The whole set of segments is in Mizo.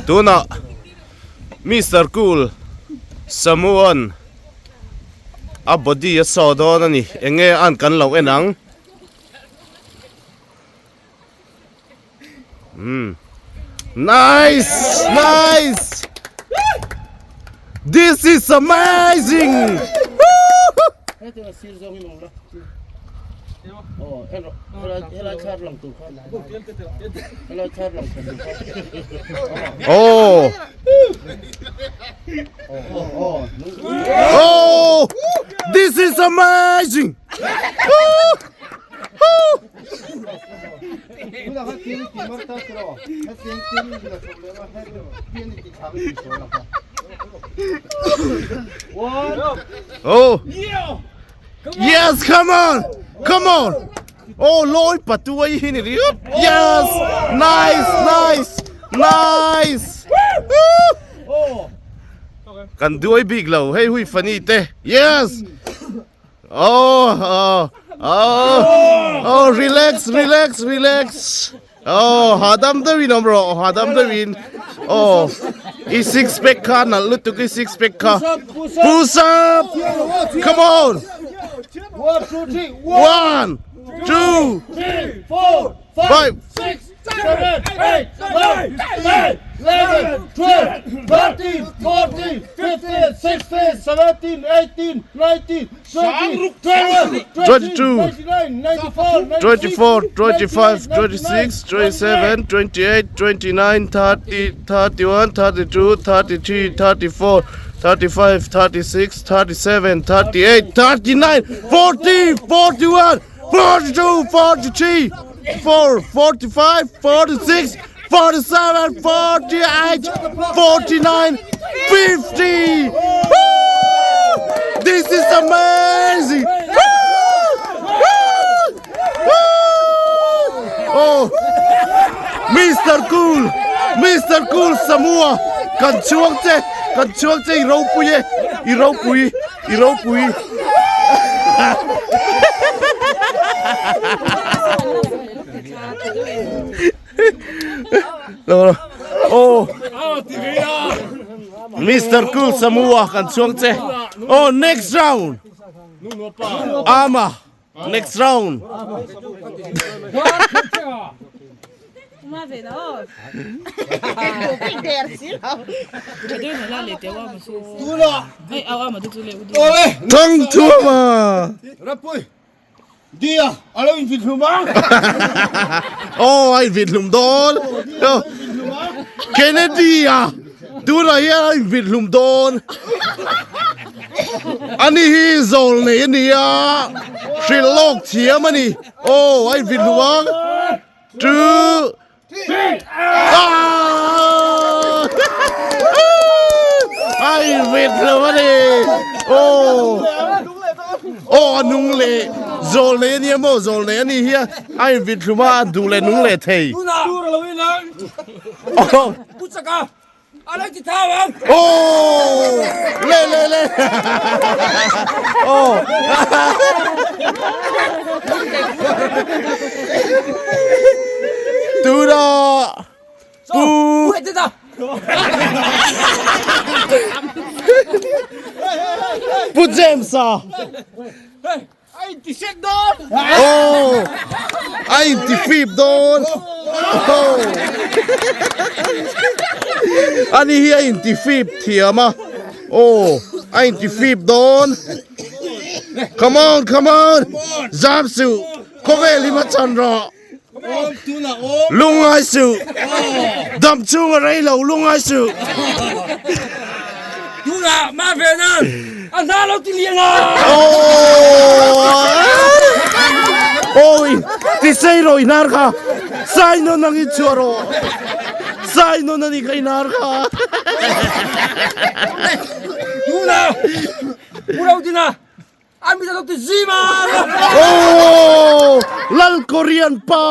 Tunah Mister Cool Samuan a body a saw dawn a ni. Eng nge an kan lo en ang. Umm. Nice! Nice! This is amazing! Oh! Oh! This is amazing! Oh! Yes, come on! Come on! Oh, lôi patuai hi ni riut. Yes! Nice, nice, nice! Kan duai bik lo, hei hui funny te. Yes! Oh, oh, oh, oh, relax, relax, relax. Oh, hadam deuhin awm rawh, hadam deuhin. Oh, i six pack kha nalh lutuk i six pack kha. Push up! Come on! One, two, three, four, five, six, 7, 8, 9, 10, 11, 12, 13, 14, 15, 16, 17, 18, 19, 20, 21, 22, 29, 94, 24, 25, 26, 27, 28, 29, 30, 31, 32, 33, 34, 35, 36, 37, 38, 39, 40, 41, 42, 43, 4, 45, 46, 47, 48, 49, 50! Woo! This is amazing! Woo! Woo! Woo! Oh! Mister Cool! Mister Cool Samua! Kan chuang che! Kan chuang che i ropui e! I ropui! I ropui! Oh! Mister Cool Samua kan chuang che! Oh! Next round! Ama! Next round. Thang thuama. Dia, alo in vit hlum a. Oh, ai vit hlum dawn. Kennedy a. Tunah hian a invit hlum dawn. Ani hi zawl nei a ni a, hrilh lawk thiam a ni. Aw a invit hlum ang. Two, ah! A invit hlum a ni. Aw, aw a nung leh zawl nei a nia maw zawl nei a ni hi a, a invit hlum a, a duh leh nung leh thei. Oh! Le le le. Oh. Tuna. Pu. Pu James a. A inti sek dawn! Oh! A inti fip dawn! Oh! Ani hi a inti fip thiam a. Oh! A inti fip dawn. Come on, come on! Zam suh! Khawvel hi ma chan rawh! Lungngai suh! Dam chhung a rei lo, lungngai suh! Tunah mah ve nan a hna lo ti lian a! Awi! Ti sei rawh i hnar kha! Sai nawn ang i chhuah rawh! Sai nawn a ni kha i hnar kha! Tunah Pu Rodina A mit a lo ti zim a. Oh! Lal Korean pa!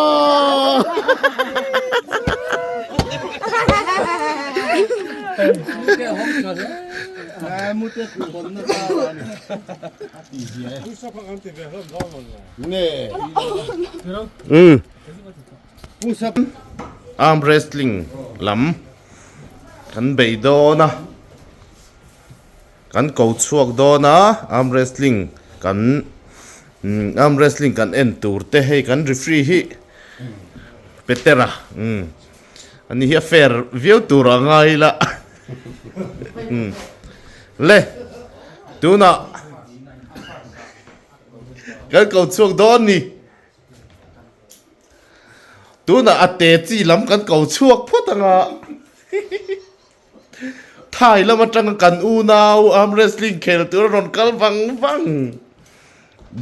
Arm wrestling lam kan bei dawn a kan ko chhuak dawn a arm wrestling kan arm wrestling kan en tur te hei kan referee hi Petera umm ani hi a fair viau tur a ngai ila umm le tunah kan ko chhuak dawn ni. Tunah a te chi lam kan ko chhuak phawt ang a, Thai lam atanga kan unau arm wrestling khel tur a rawn kal vang vang.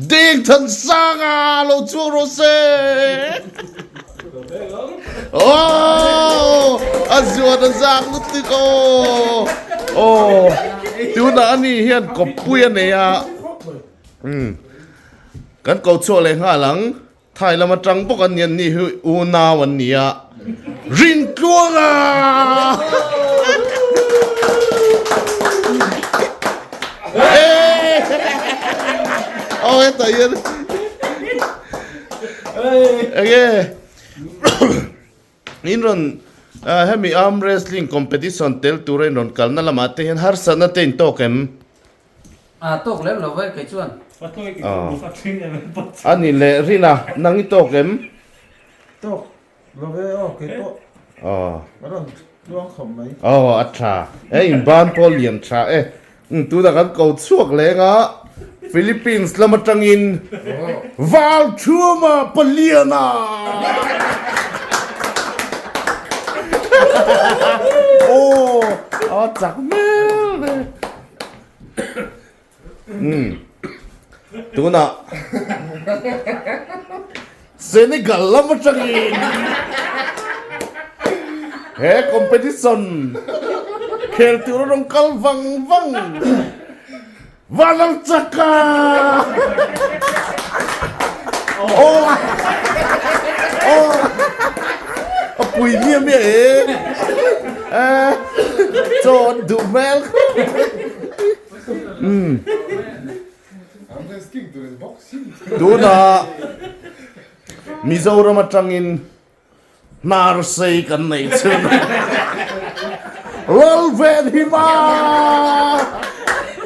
Ding than sang a lo chhuak rawh se. Aww a zuan a zak lutuk aw. Aw tunah ani hian kawppui a nei a. Umm kan ko chhuak leh nghal ang. Thai lam atang bawk an ni an ni hi unau an ni a, Rintluanga! Aw hetah hian enge in rawn hemi arm wrestling competition tel tura in rawn kalna lamah te hian harsatna te in tawk em? A tawk lem lo ve kei chuan. A ni leh Rina, nang i tawk em? Tawk lo ve aw kei pawh. Aw. Ka rawn tluang khawp mai. Aw a tha. E in ban pawh lian tha e. Tunah kan ko chhuak leng a, Philippines lam atangin Valthuama Paliana! Aw a chak hmel ve. Umm tunah Senegal lam atangin he competition khel tur a rawn kal vang vang Vanlalchaka aw aw a pui miah miah e chaw an duh hmel khawp umm tunah Mizoram atangin Hnar sei kan neih chhun Lalven hi ma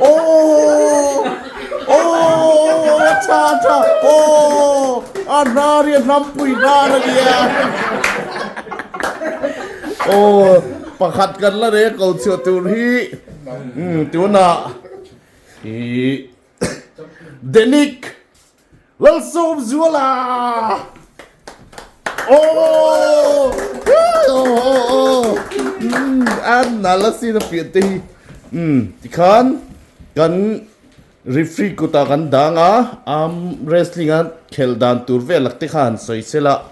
Aww Aww a tha a tha Aww a hnar hi a hnampui hnar a nia Aww pakhat kan la rei a ko chhuah tur hi umm tunah ih Denic Lalsawmzuala! Aww! Aww! A nal asin a pian te hi. Umm tikhan kan referee kutah kan dang a, arm wrestling a khelh dan tur vel ak te kha han sawi sel a.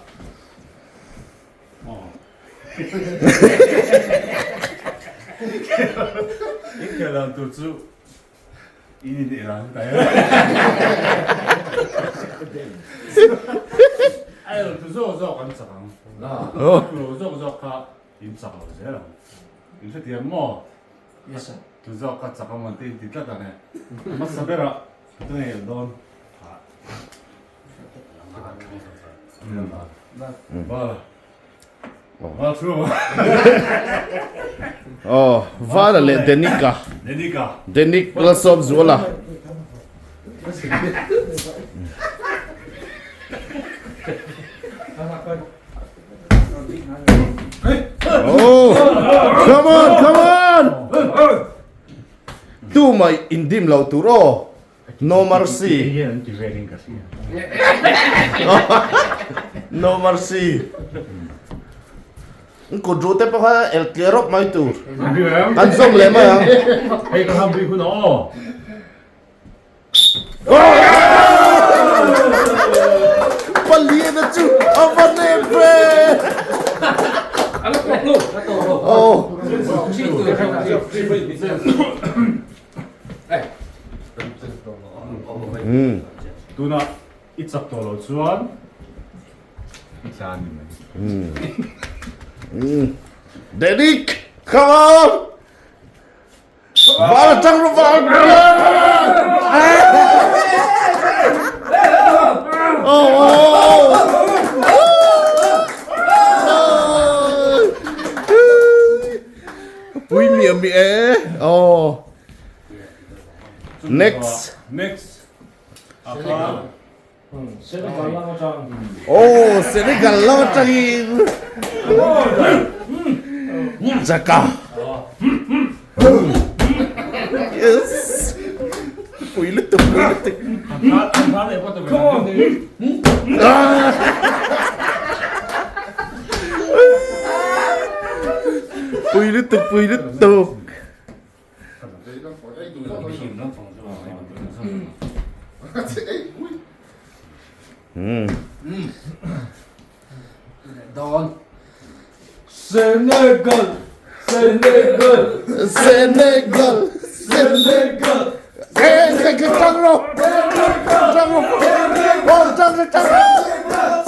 Inkhelh dan tur chu In in el ang ta e. A el tu zawk zawk an chak ang. Tu lo zawk zawk kha in chak lo zel ang. In hrethiam maw? Yes sir. Tu zawk kha chak ang an ti in ti tlat ang e. Hmasa berah tu nge el dawn? Bala. Aw Vala leh Denica. Denic Lalsawmzuala. Oh, come on, come on! Tu mai indim lo tur aw. No mercy. No mercy. Kut ruh te pawh kha el tliar rawp mai tur. Kan zawm leh mai ang. Hei ka ham bik hun aw. Paliana chu a va nep ve. Oh. Tuna i chak tawh lo chuan i tla a ni mai. Derek, come on! Val atang rawh val! Oh, oh, oh. Next. Next. Senegal. Senegal lam atang. Oh, Senegal lam atangin. Zaka. Yes. Pui lutuk, pui lutuk. Come on. Pui lutuk, pui lutuk. Senegal Senegal Senegal Senegal Tang rawh Tang rawh Oh tang rawh tang rawh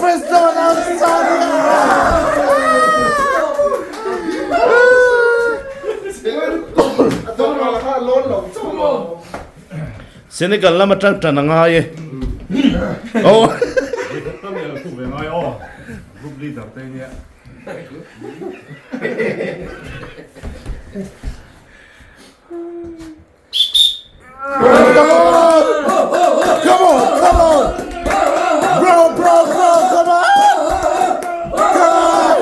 Presto Senegal lama tang tan a ngai e. Oh. Group leader te nia. Come on! Come on! Come on! Bro, bro, bro, come on! Come on!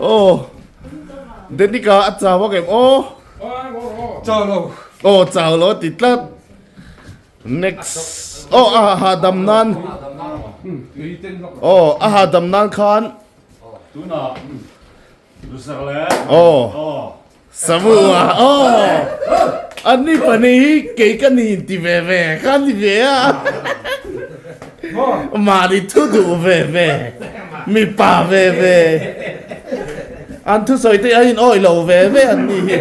Oh. Denika a chau a kem aw. Chau lo. Aw chau lo a ti tlat. Next aw a hahdam nan aw a hahdam nan khan aw Samua aw an ni pahnih hi kei ka ni inti ve ve kha ni ve a mahni thu duh ve ve mipa ve ve an thusawi te a inawih lo ve ve an ni hi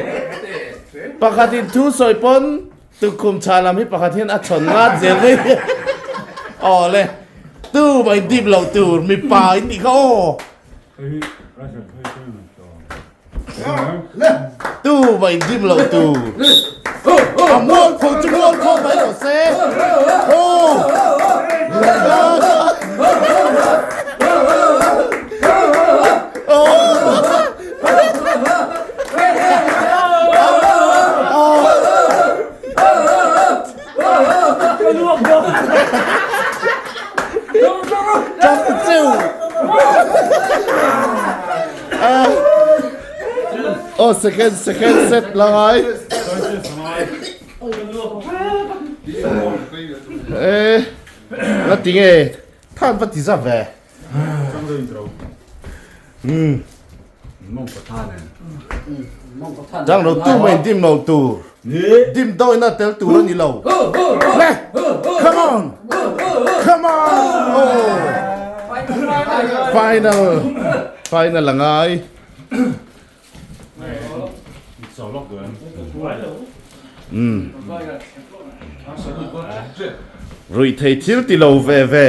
pakhat in thusawi pawn Tukhum chha lam hi pakhat hian a chhawn ngat zel mai hi. Aw le, tu mai dip loh tur mipa in nih kha aw. Tu mai dip loh tur. A mual pho chu mual pho mai lo se. Aw. Oh, second, second set la ngai. Eh, la tinge than va ti za ve. Chang lo tu mai dim lo tur. Dim dawina tel tur a ni lo. Le! Come on! Come on! Oh! Final! Final a ngai. Ruihthei thil ti lo ve ve.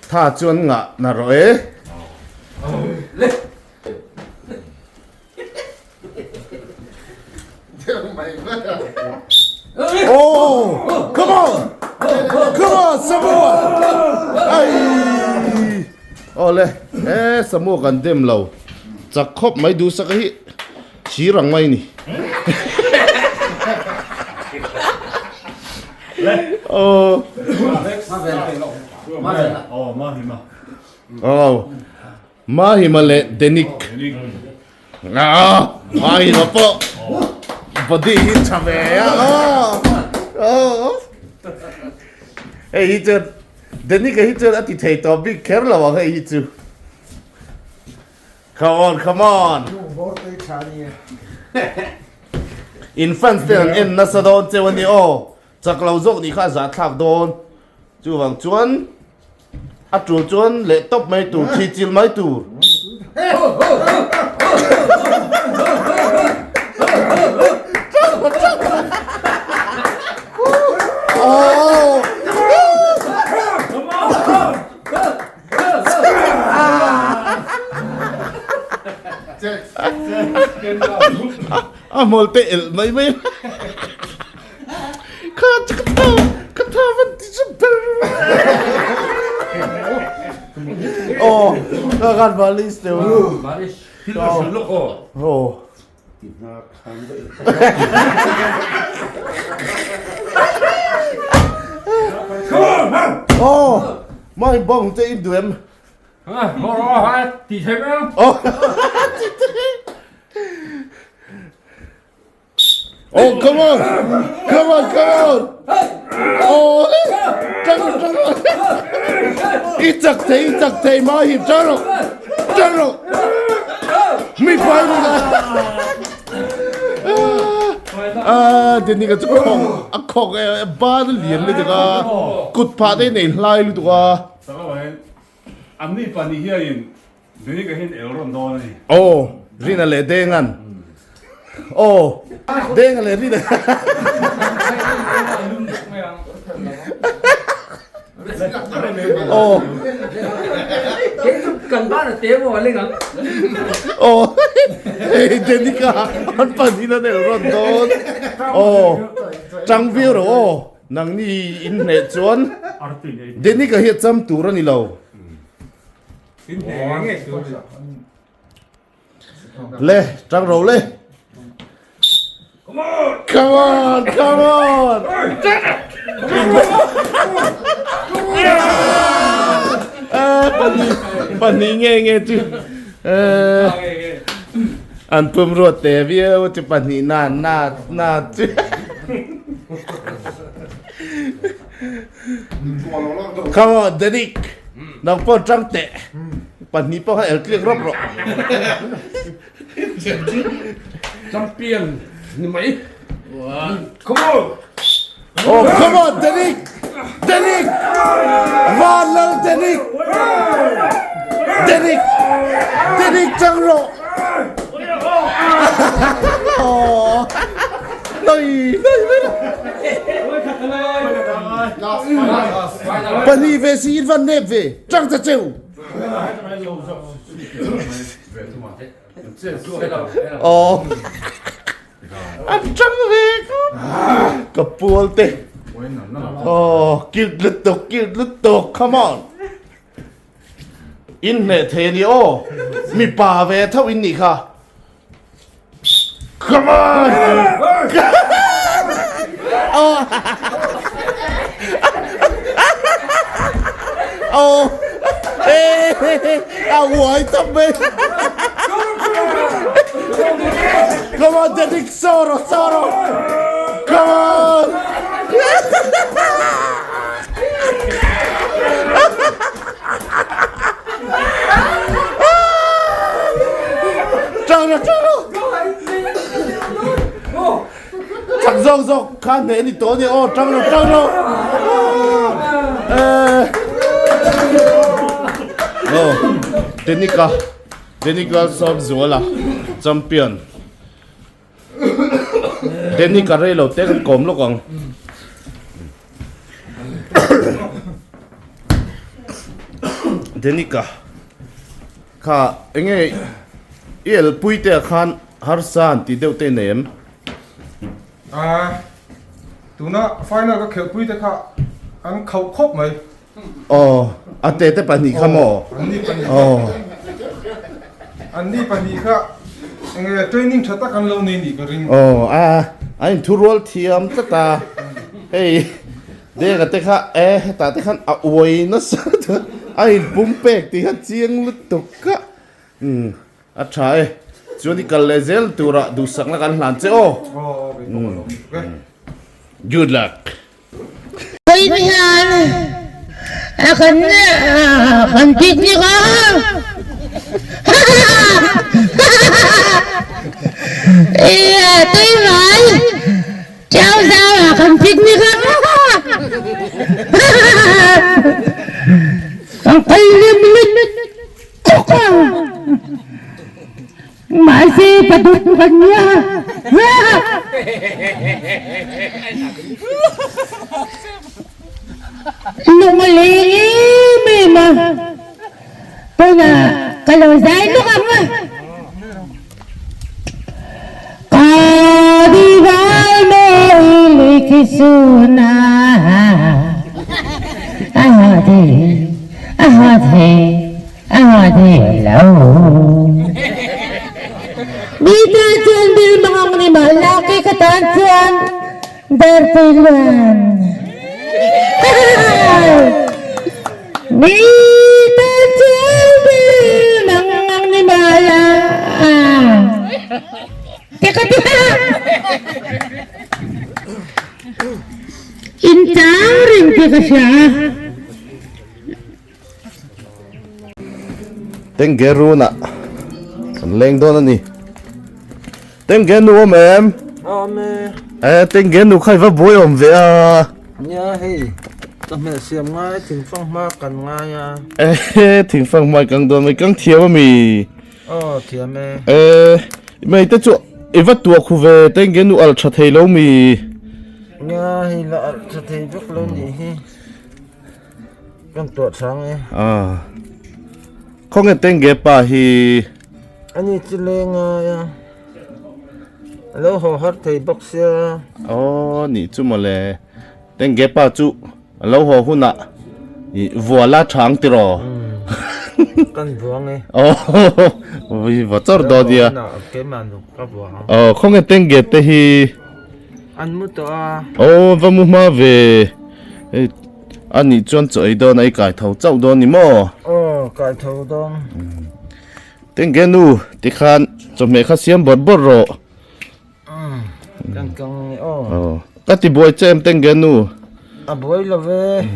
Tha chuan ngah na rawh e. Oh! Come on! Come on, Samoa! Ai! Awle, e Samoa kan dem lo. Chak khawp mai duhsak hi thir ang mai ni. Oh. Oh. Mahima leh Denik. Ah, Mahima pawh body hi tha ve a. Oh. Hei hi chuan Denik hi chuan a ti thei tawh bik kher lo ang hei hi chu. Come on, come on. In fans te an en nasa dawn cheu a ni aw. Chak lo zawk nih kha a zahthlak dawn. Chuvang chuan a tul chuan leh tawp mai tur, thi chil mai tur. A hmawlh te elh mai mai. Kha chu ka tha, ka tha van ti chu ber. Aw, khan malis teu. Malis. Thil ka hrilh lawk aw. Aw. Aw. Mai bawng te in duh em? Ti thei mai ang. Aw. Ti thei. Oh, come on! Come on, come on! Oh, tang rawh, tang rawh! I chak thei, i chak thei, ma hi, tang rawh! Tang rawh! Mi pai ni ka! Ah, Danny ka chu khawk, a khawk e, a ban a lian lutuk a, kut phah te nei hlai lutuk a. An ni pahnih hianin Danny ka hian el rawn dawn a ni. Aw, Rina leh Dengan. Aw, Denga leh Rina. Aw. Kan ban a te maw a leng ang. Aw, hei Danny ka an pahnihin an el rawn dawn. Aw, chang viau rawh aw. Nangni in hneh chuan Danny ka hi a cham tur a ni lo. Le, tang ro le. Come on! Come on, come on! Pahnih nge nge chu an pum ruat te viau chu pahnih na na na chu. Come on, Danik. Nang pawh tang teh. Pahnih pawh kha el tliak rawp rawh. Champion ni mai. Come on. Oh, come on, Danik. Danik. Van lal Danik. Danik. Danik tang rawh. Oh. Noi, noi, noi. Pahnih ve si in van nep ve. Ṭang ta cheu. Oh. An ṭang ve ko. Ka pual te. Oh, cute lutuk, cute lutuk. Come on. In hneh thei a ni aw. Mipa ve tho in nih kha. Come on! Oh! Oh! Eh! A uai tawp mai. Come on, Danik, soro, soro. Come on! Tang rawh, tang rawh. Chak zawk zawk kha hneh ni tawh ania aw, tang rawh, tang rawh. Eh. Oh, Denika, Denika Sawmzuala, champion. Danny ka rei lo te kan kawm lawk ang. Danny ka kha enge i elpui te ah khan harsa an tih deuh te nei em? Ah tuna final ka khelhpui te kha an khauh khawp mai. Aw a te te pahnih kha maw? An ni pahnih kha. An ni pahnih kha enge training tha tak an lo nei nih ka ring. Aw a a in thurual thiam tlat a hei Denga te kha e hetah te khan a uai nasa a in pum pek tih kha chiang lutuk a umm a tha e chuan i kal leh zel turah duhsakna kan hlan che aw. Good luck. Hian kan kan picnic a tui mai chau zau ah kan picnic a kan kal lim lutuk a. Mahse ka duh ka nia. Lung a leng em em a, tunah ka lo zai lawk ang a. Ka dival mawi lui khi sun a, a ha thei, a ha thei. A ngah thei lo. Mi tan chuan bil mangang ni mah la kei ka tan chuan dartui luan. Mi tan chuan bil mangang ni mah la te ka ti a. In chang reng tih ka hria a. Tengge run ah kan leng dawn a ni. Tengge nu awm em? Awm e. E tengge nu kha i va buai awm ve a. Nia hei ka hmel siam ngai thingfang hma kan ngai a. E thingfang hma kang dawn mai kang thiam ami. Aw thiam e. E mei te chu i va tuah khu ve tengge nu al tha thei lo mi. Nia hei la al tha thei vek lo nih hi. Kan tuah chang e. Ah. Khawnge tengge pa hi. Ani chu leng ai a. Alo haw har thei bawk sia. Aw nih chu mawle. Tengge pa chu alo haw hunah i vuala chang tiraw. Kan vuang e. Aw i va chawr dawn nia. Keimah nuk ka vuang. Aw khawnge tengge te hi. An mu tawh a. Aw va mu hma ve. Hei a nih chuan chaw ei dawn a i kai tho chauh dawn ni maw? Aw kai tho dawn. Tengge nu tikhan chawhmeh kha siam bawrh bawrh rawh. Kan kang nge aw. Aw ka ti buai che em tengge nu? A buai lo ve.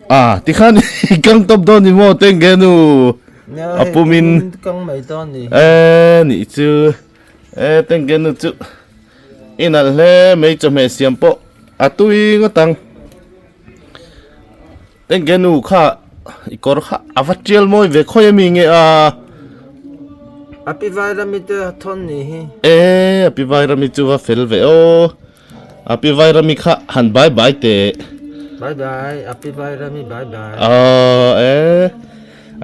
A tikhan i kang tawp dawn ni maw tengge nu? A pumin. Kang mai dawn ni. E nih chu. E tengge nu chu i nalh hle mai chawhmeh siam pawh a tui ngawt ang tengge nu kha i kawr kha a va tial mawi ve khawi ami nge a a pi vairami te a thawn ni hi e a pi vairami chu va fel ve aw a pi vairami kha han bye bye teh bye bye a pi vairami bye bye aw e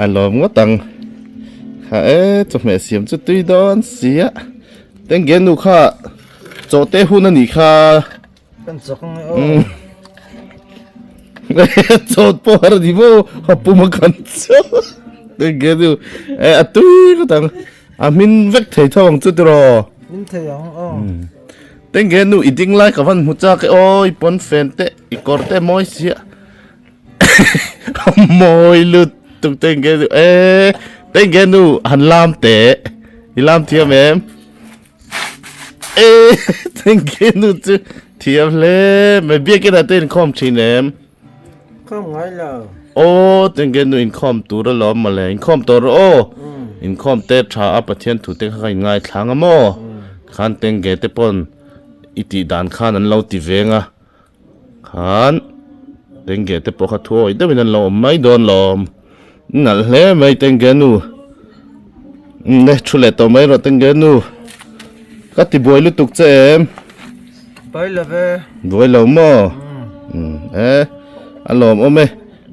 a lawm ngawt ang kha e chawhmeh siam chu tui dawn sia Tengge nu kha chaw te hun a nih kha. Kan chawk ang e aw. Chaw pawh har a ni maw a pum a kan chaw. Tengge nu e a tui ngawt ang a hmin vek thei tho ang chu tiraw. Hmin thei ang aw. Tengge nu i ding lai ka van hmu chak e aw i pawn fen te i kawr te mawi sia. Mawi lutuk tengge nu e tengge nu han lam teh i lam thiam em e tengge nu chu thiam hle mai biakin ah te inkhawm thin em khawm ngai lo aw tengge nu inkhawm tur alawm mawle inkhawm tawh rawh aw inkhawm te tha a pathian thu te kha ka inngai thlang a maw khan tengge te pawn i tih dan khan an lo ti veng a. Khan tengge te pawh kha thuawi deuhin an lo awm mai dawn lawm nalh hle mai tengge nu le thu leh tawh mai rawh tengge nu ka ti buai lutuk che em buai lo ve buai lo maw e a lawm awm e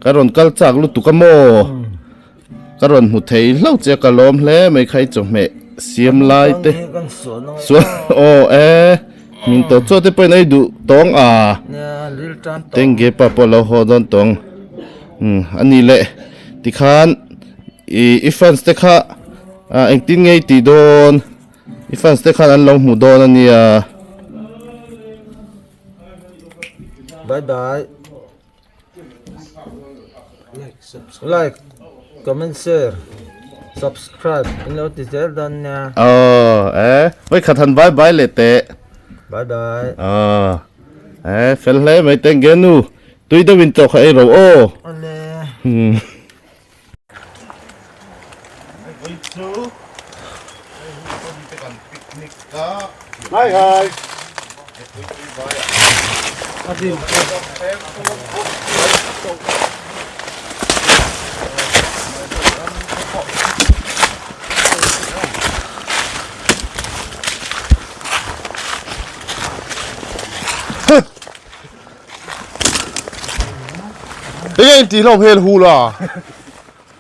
ka rawn kal chak lutuk a maw Ka rawn hmu thei hlauh che ka lawm hle mai kha i chawhmeh siam lai te suan aw e min tawh chaw te pawhin a i duh tawng a tengge pa pawh lo haw dawn tawng umm a ni leh tikhan ih i fans te kha ah engtin nge i tih dawn i fans te khan an lo hmu dawn a nia. Bye bye. Like, comment, share, subscribe in lo ti zel dawn nia. Aw e voi khat han bye bye leh teh. Bye bye. Aw e fel hle mai teng ge nu tui deuh in chaw kha ei ro aw. Awle. Voi chu picnic ka. Hi hi. Enge in tih hlawm hel hul a?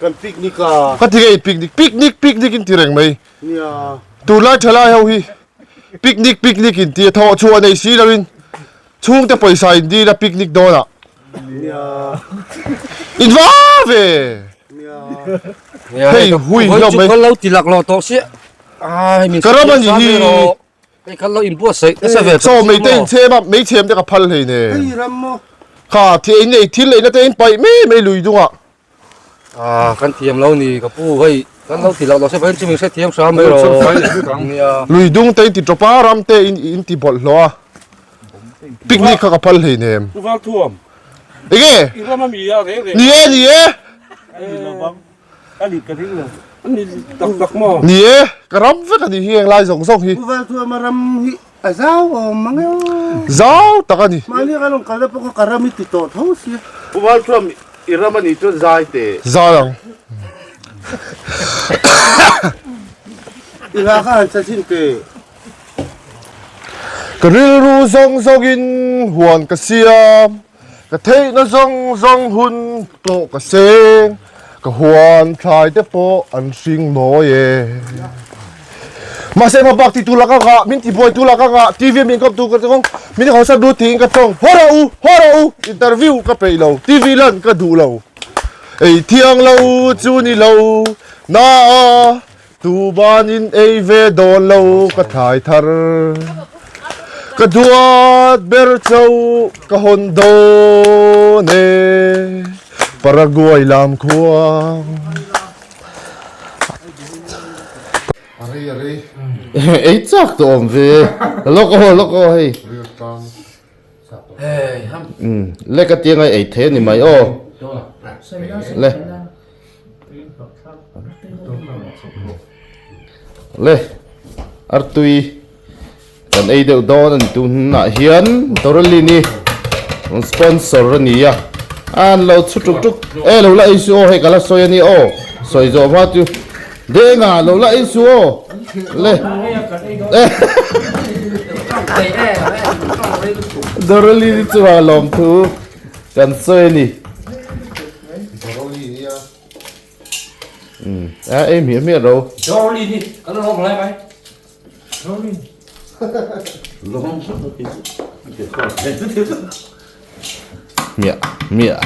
Kan picnic a. Ka ti nge in picnic picnic picnic in ti reng mai. Nia. Tunlai thalai ho hi picnic picnic in ti a thawh chhuah nei si loin chhungte pawisa in dil a picnic dawnah. Nia. In va ve. Nia. Hei hui hlawm mai. Kan lo ti lak lo tawh sia. Ai min Ka ram a ni hi. Hei kan lo inbuatsaih nasa ve tawh Chaw mei te in chhem a, mei chhem te ka phal hlei ne. Hei ram maw. Kha thi in ei thil eina te in paih mai mai lui dung ah. Ah kan thiam lo ni ka pu hei kan lo ti lak lo sia vawiin chu min hrethiam hram mai rawh. Nia. Lui dung te in ti tawp a, ram te in in ti bawlhhlawh a. Picnic kha ka phal hlei nem. Val thuam. Enge? I ram a mi a reng reng. Ni e, ni e. Ani lo bang. Ani ka ring lo. Ani tak tak maw? Ni e, ka ram vek a ni hi eng lai zawng zawng hi. Pu Val thuam a ram hi a zau awm mang e aw. Zau tak a ni. Mahni ka rawn kal na pawh kha ka ram i ti tawh tho sia. Pu Val thuam i ram a nih chuan zai teh. Zai ang. I hla kha han sa chhin teh. Ka rilru zawng zawngin huan ka siam, ka theihna zawng zawng hun pawh ka seng, ka huan thlai te pawh an hring mawi e. Mahse hmabak ti tu laka ngah, min ti buai tu laka ngah, TV min kawp tu ka tawng, min hausa du tiin ka tawng, haw rawh u, haw rawh u, interview ka peih lo, TV lan ka duh lo, ei thiang lo chu ni lo, na a. Tu banin ei ve dawn lo ka thlai thar. Ka duat ber chauh ka hawn dawn e Paraguay lam khuang. Ei chak tawh awm ve lawk aw lawk aw hei. Le ka tiang a ei thei a ni mai aw. Le. Le artui kan ei deuh dawn a ni tunah hian Doralini sponsor a ni a an lo chhu tuk tuk e lo la ei su aw hei ka la sawi a ni aw sawi zawh hma chu denga lo la ei su aw le Doralini chungah lawmthu kan sawi a ni. A ei hmiah hmiah ro. Dorli hi kan lawm lai mai. Dorli. Lawm. Hmiah hmiah.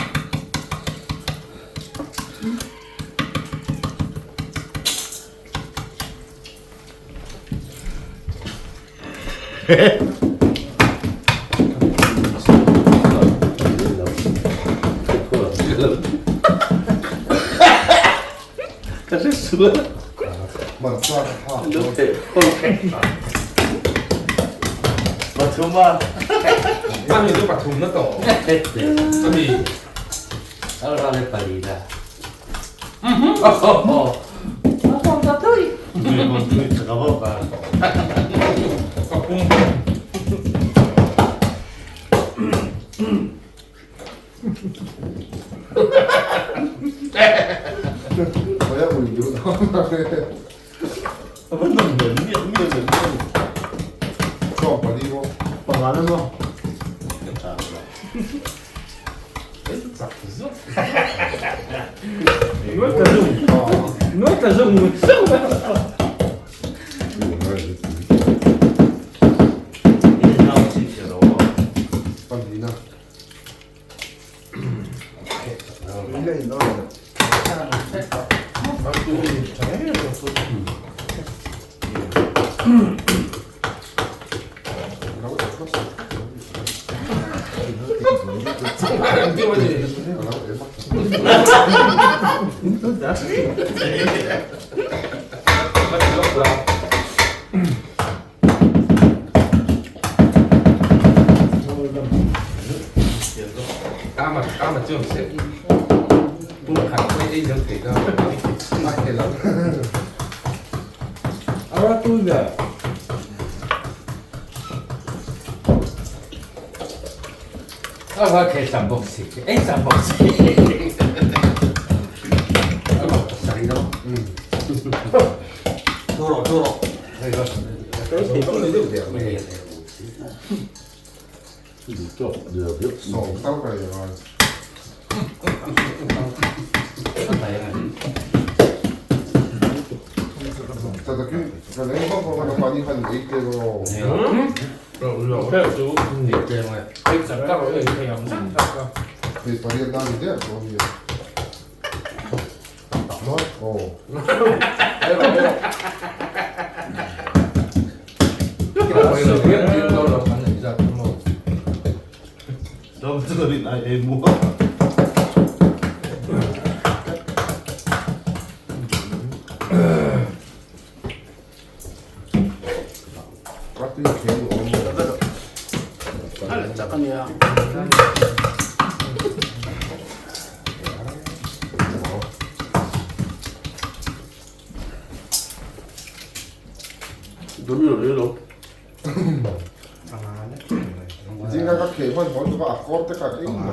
Zinga ka kheh hman hmawh chu a kawr te kha ka in lo.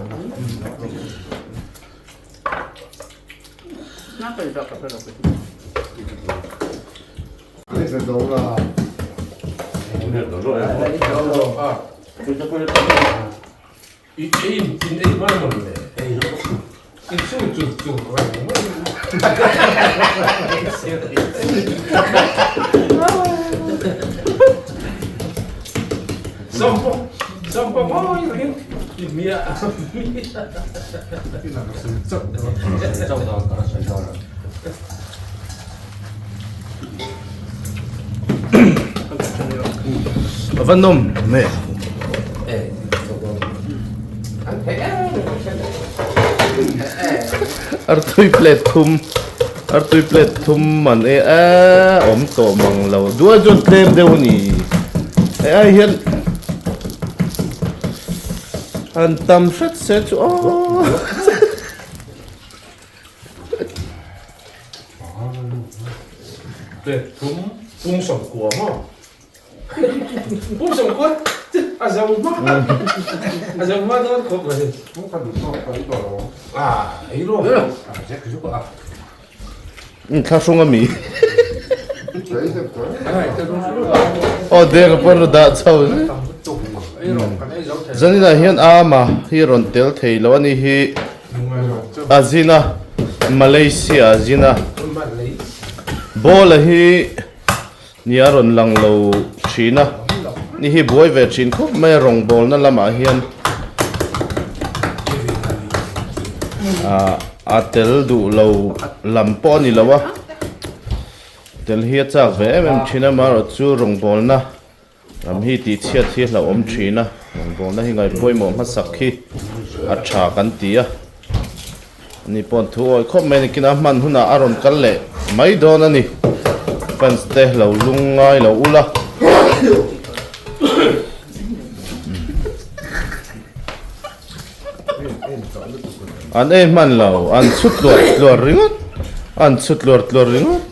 A va nawm hmel. Artui plate thum artui plate thum man e a awm tawh mang lo duai chuan tlem deuh a ni hei ai hian an tam hret se chu aw. Plate thum pung sawmkua maw? Pung sawmkua a zo hma a zo hma dawn khawp mai. Pung kha duh tawk ka ei tawh lo. A ei rawh a zek zuk a. Inthlahrung a mi. Ka ei zek tawh e. Aw deng a pawn rawn dah chho. Zaninah hian Ama hi rawn tel thei lo a ni hi. A zin a, Malaysia a zin a. Ball a hi ni a rawn lang lo thin a, ni hi buai ve thin khawp mai a rawngbawlna lamah hian a tel duh lo lam pawh a ni lo a, tel hi a chak ve em em thin a, amaherawhchu rawngbawlna Ram hi tihchhiat hi hlauhawm thin a, rawngbawlna hi ngaih pawimawh hmasak hi a tha kan ti a, ani pawh thu awih khawp mai a ni. Kina hman hunah a rawn kal leh mai dawn a ni. Fans te lo lung ngai lo ula. An ei hman lo, an chhut tluar tluar ringawt, an chhut tluar tluar ringawt.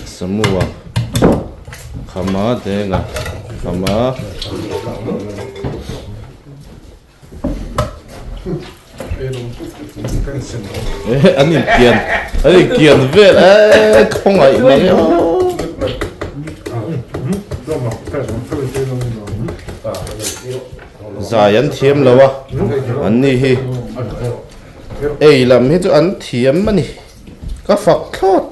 Samua khama denga khama An inkian an inkian vel e khawngaih mai aw. Zai an thiam lo a an ni hi ei lam hi chu an thiam a ni ka fak thlawt.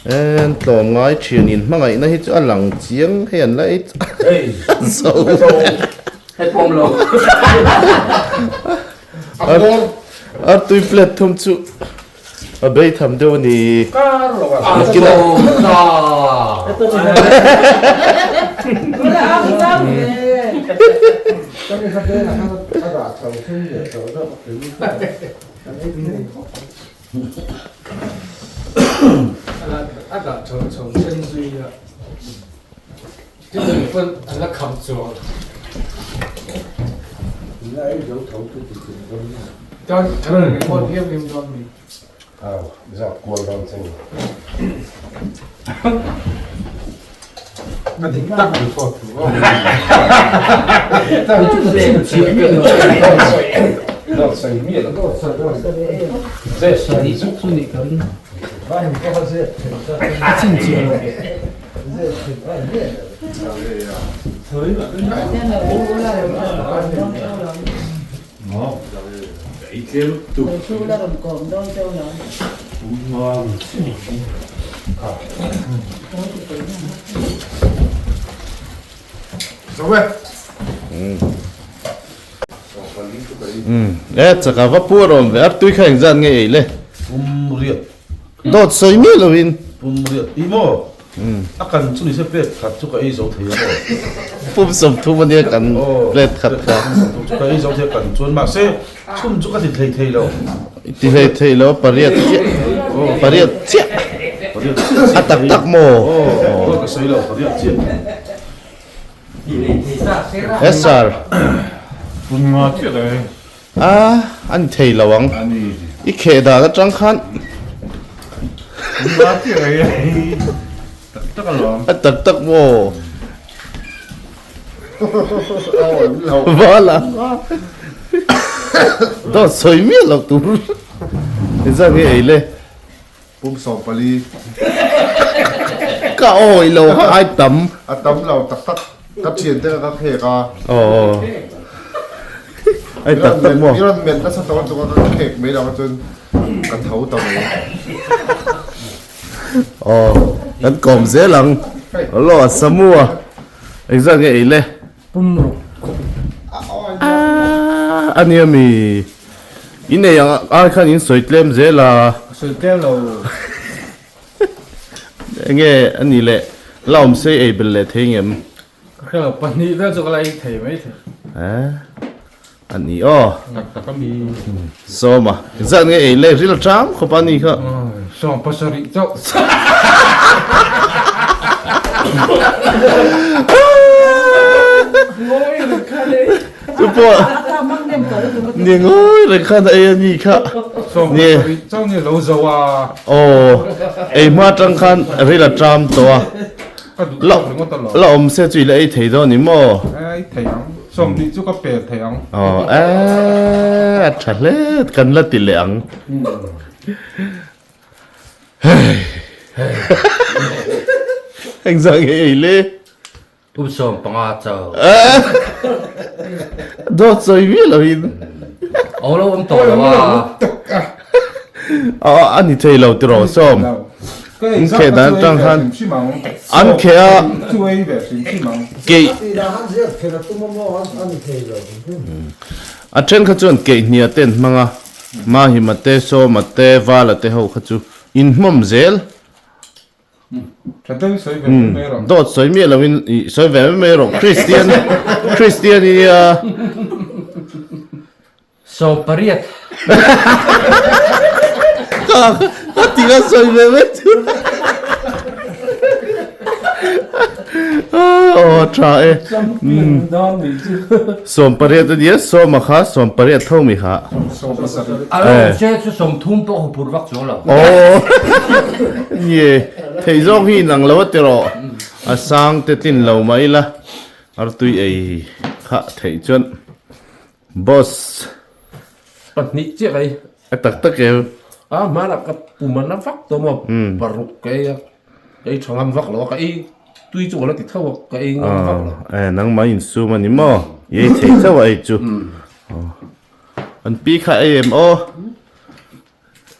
En tlawm ngai thian in hmangaihna hi chu a lang chiang hei an la ei zo Artui plate thum chu a bei tham deuh a ni. Au zat kual dawn che ni. A dik tak ni pawh thu aw. Dawt sawi miah lo. Zep sawi zuk chu nih ka ring. A chhinchhiah lo. E chaka va pu a rawn ve a tui kha engzat nge ei le? Pum riat. Dawt sawi miah lovin. Pum riat i maw? A kan chu nise plate khat chu ka ei zo thei a maw? Pum sawmthum a nia kan plate khat kha. Pum sawmthum chu ka ei zo thei a kan chuan mahse chhun chu ka ti thei thei lo. I ti hlei thei lo pariat chiah pariat chiah a tak tak maw? Aw dawt ka sawi lo pariat chiah. Yes sir. Pum nga chiah ka ei. A, a ni thei lo ang. I kheh dan atang khan. A tak tak maw? Vala. Dawt sawi miah loh tur. Engzat nge ei le? Pum 14. Ka awi lo kha ai tam. A tam lo tak tak. Ka thian te ka khek a. Aw. Ai tak tak maw? I rawn men nasa tawh lutuk a ka khek mai lo chuan ka tho ta mai. Aw kan kawm zel ang. Lo a samu a. Engzat nge ei le? Pum ruk. Ah a nia mi. I nei ang ai khan in sawi tlem zel a. Sawi tlem lo. Enge a nih leh la awm sei ei bel leh thei ngem? Ka hre lo pahnih vel chu ka la ei thei mai thei. Eh a ni aw. Tak tak a mi. Sawma zat nge ei leh ril tang khawp a ni kha. Sawm pasarih chauh. Chu pawh ni ngawi reng khan a ei a ni kha. Ni chauh ni lo zo a. Aw ei hma atang khan ril a tram tawh a. La la awm se chu i la ei thei dawn ni maw? Ei thei ang. 20 chu ka pel thei ang. Aw eh a tha hle kan la ti leh ang. Hei engzah nge ei le? Kum 15 chau. Dawt sawi miah loin. Aw lo awm tawh lo a. A a ni thei lo tiraw sawm. An kheh dan atang khan an kheh a keih a then kha chuan keih hnia te an hmang a Mahima te Sawma te Vala te ho kha chu inhmawm zel. Tha deuh sawi ve mai mai rawh. Dawt sawi miah lo in i sawi ve mai mai rawh. Christian Christian i nia. 18. Ka ka ti ka sawi ve mai chu. Aw tha e. Champion dawn nih chu. 18 a nia sawma kha 18 tho mi kha. A lo awm se chu 30 pawh hupur vak chuang lo. Aw nge thei zawk hi inang lo a ti rawh. A sang te tlin lo mai la artui ei kha theih chuan boss. Pahnih chiah ka ei. A tak tak em. A hmanah ka pum a na vak tawh maw paruk ka ei a. Ka ei tha ngam vak lo a, ka ei tui chu ka la ti tho a, ka ei ngam vak lo. Aw, nangmah insum a ni maw? I ei thei chauh a ei chu. An pi kha ei em aw?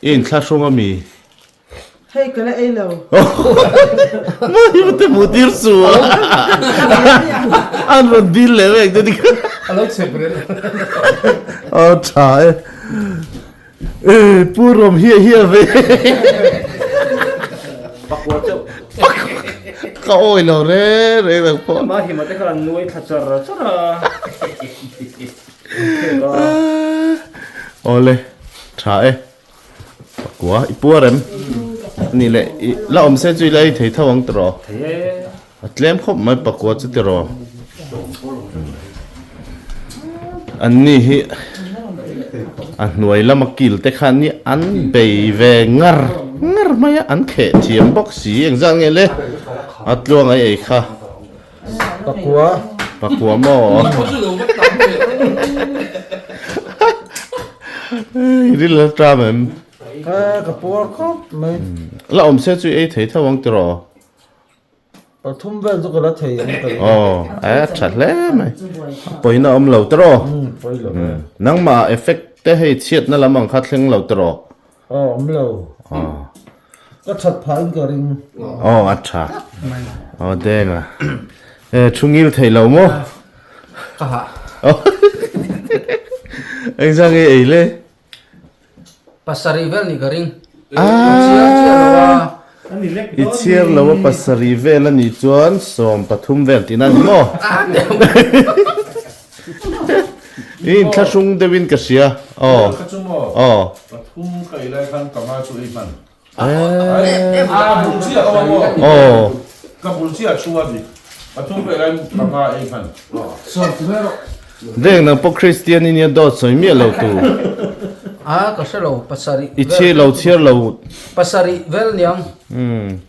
I inthlahrung a mi? Hei ka la ei lo. Mahi te hmuh tir su a. An rawn dil leh vek te ni kha. A lo chep reng. Aw tha e. E pu rawm hiah hiah ve. Pakua chauh. Ka awi lo reng reng ang pawh. Amah hima te kha an nuai thla char char a. Awle tha e. Pakua i puar em? Ani leh i la awm se chu i la ei thei tho ang tiraw? Thei e. A tlem khawp mai pakua chu tiraw? An ni hi A hnuai lama kil te khan hi an bei ve ngar ngar mai a, an kheh thiam bawk si. Engzat nge le? A tluang ai ei kha. Pakua. Pakua maw? I ril a ṭam em? Ka puar khawp mai. La awm se chu i ei thei tho ang tiraw? Pathum vel chu ka la thei ang ka ring. Aw, a tha hle mai. A pawina awm lo tiraw? Pawi lo e. Nangmah effect te hei chhiatna lam ang kha thleng lo tiraw? Aw, awm lo. Ka that phah in ka ring. Aw, a tha. Aw, deng a. E, thu ngil thei lo maw? Ka hah. Engzang nge ei le? Pasarih vel nih ka ring. Aaa I chhiar lo a pasarih vel a nih chuan 13 vel tihna a ni maw? I inthlahrung deuhin ka hria. Aw. Ka chu maw? Aw. Pathum ka ei lai khan panga chu ei hman. Aaa. A bul chiah ka maw? Aw. Ka bul chiah thu a ni. Pathum ka ei lai panga ei hman. Sawm ti mai rawh. Veng nang pawh Kristian i nia dawt sawi miah lo tu. A ka hre lo pasarih I chhiar lo chhiar lo. Pasarih vel niang. Umm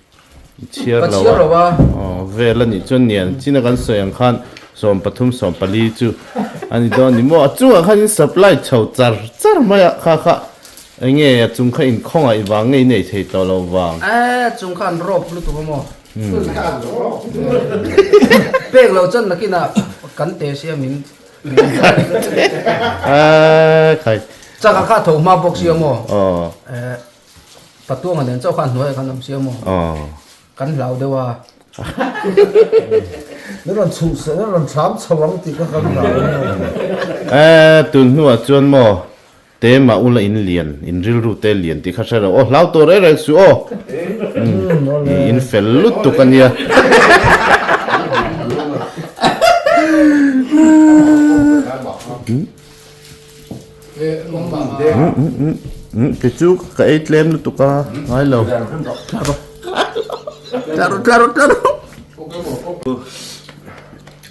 i chhiar lo a. Ka chhiar lo a. Aw vel a nih chuan nian chin a kan sawi ang khan 13 14 chu a ni dawn ni maw a chungah khan in supply chho char char mai a kha kha eng nge a chung kha inkhawngah i vang nge i nei thei tawh lo vang. E chung kha an rawp lutuk a maw. Pek lo chuan nakinah kan te sia min Khai. Chaka kha tho hma bawk sia maw? Patuanga nen chauh khan hnuaiah khan awm sia maw? Kan hlau deuh a. Min rawn chhuh min rawn thlam chho ang tih kha kan hlau a maw? Tun hnuah chuan maw Te mah ula in lian, in rilru te lian tih kha hre lo. Aw hlau tur reng reng suh aw. I in fel lutuk a nia. Ti chu ka ei tlem lutuk a, ngai lo. Tla rawh, tla rawh, tla rawh.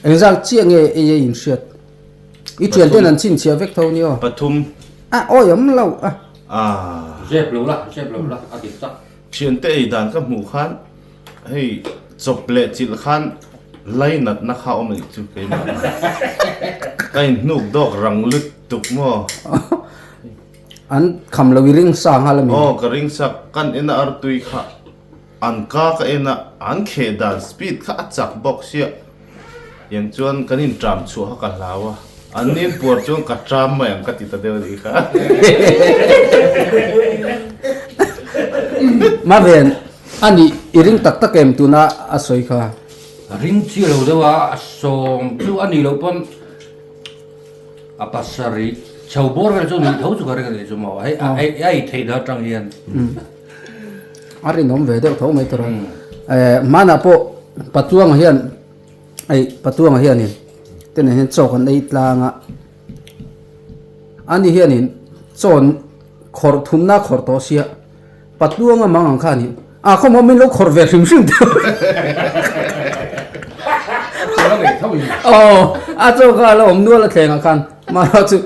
Engzat chiah nge ei a inhriat? I thian ten an chhinchhiah vek tho ni aw. Pathum. A awi awm lo a. Ah. Zep lo la, zep lo la, a dik tak. Thiante ei dan ka hmuh khan hei chawp leh chilh khan lainatna kha awm anih chu keimah ah. Ka inhnuk dawk rang lutuk maw. An kham lo i ring sa nghal ami. Aw ka ring sa, kan en a artui kha An ka ka en a, an kheh dan speed kha a chak bawk sia. Tiang chuan kan in tram chhuah kha ka hlau a, an nin puar chuan ka tram mai ang ka ti ta deuh a nih kha. Maven, a nih i ring tak tak em tuna a sawi kha? Ring chi lo deuh a, a sawm chu a nih loh pawn a pasarih chho bawr vel chu a nih tho chu ka ring a nih chu maw, hei a ei theih dan atang hian. A rinawm ve deuh tho mai tur a. Hmanah pawh Patuanga hian ei Patuanga hianin te nen hian chaw kan ei tlang a. Ani hianin chaw khawrh thumna khawrh tawh sia Patuanga mang ang kha a ni. A khawmawm min lo khawrh ve hrim hrim deuh. Aw a chaw kha a lo awm nual a thlengah khan mahra chu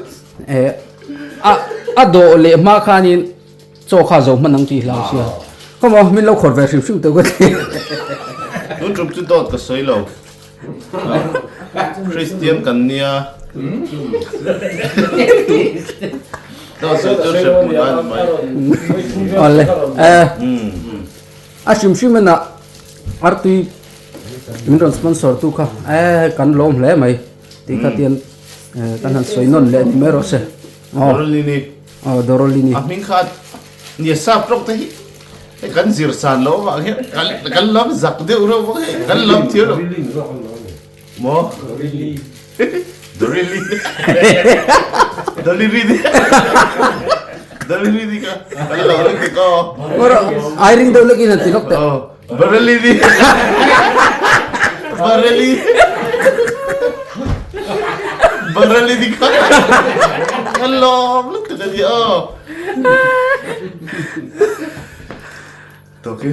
a a dawh leh hma khanin Chaw kha zo hman ang tih hlau sia. Come on, min lo khawr ve hrim hrim teuh ka ti. Tun tum chu dawt ka sawi lo. Christian kan nia. Dawt sawi chu hre hmun a ni mai. Awle. Eh. A hrim hrim ena artui min rawn sponsor tu kha eh kan lawm hle mai tih kha tian kan han sawi nawn leh ni mai rawh se. Dorolini. Aw Dorolini. A hming kha nia sap rawk te hi hei kan zir san lo avang hian kan kan lam zak deuh reuh bawk hei kan lam thiam lo. Maw? Dorili. Dorili. Dolirini. Dolirini ka kan lo ring dik aw. Ora ai ring deuh lekin han ti lawk teh. Aw Barelini. Bareli. Barelini ka. Kan lawm lutuk a ni aw. Toki.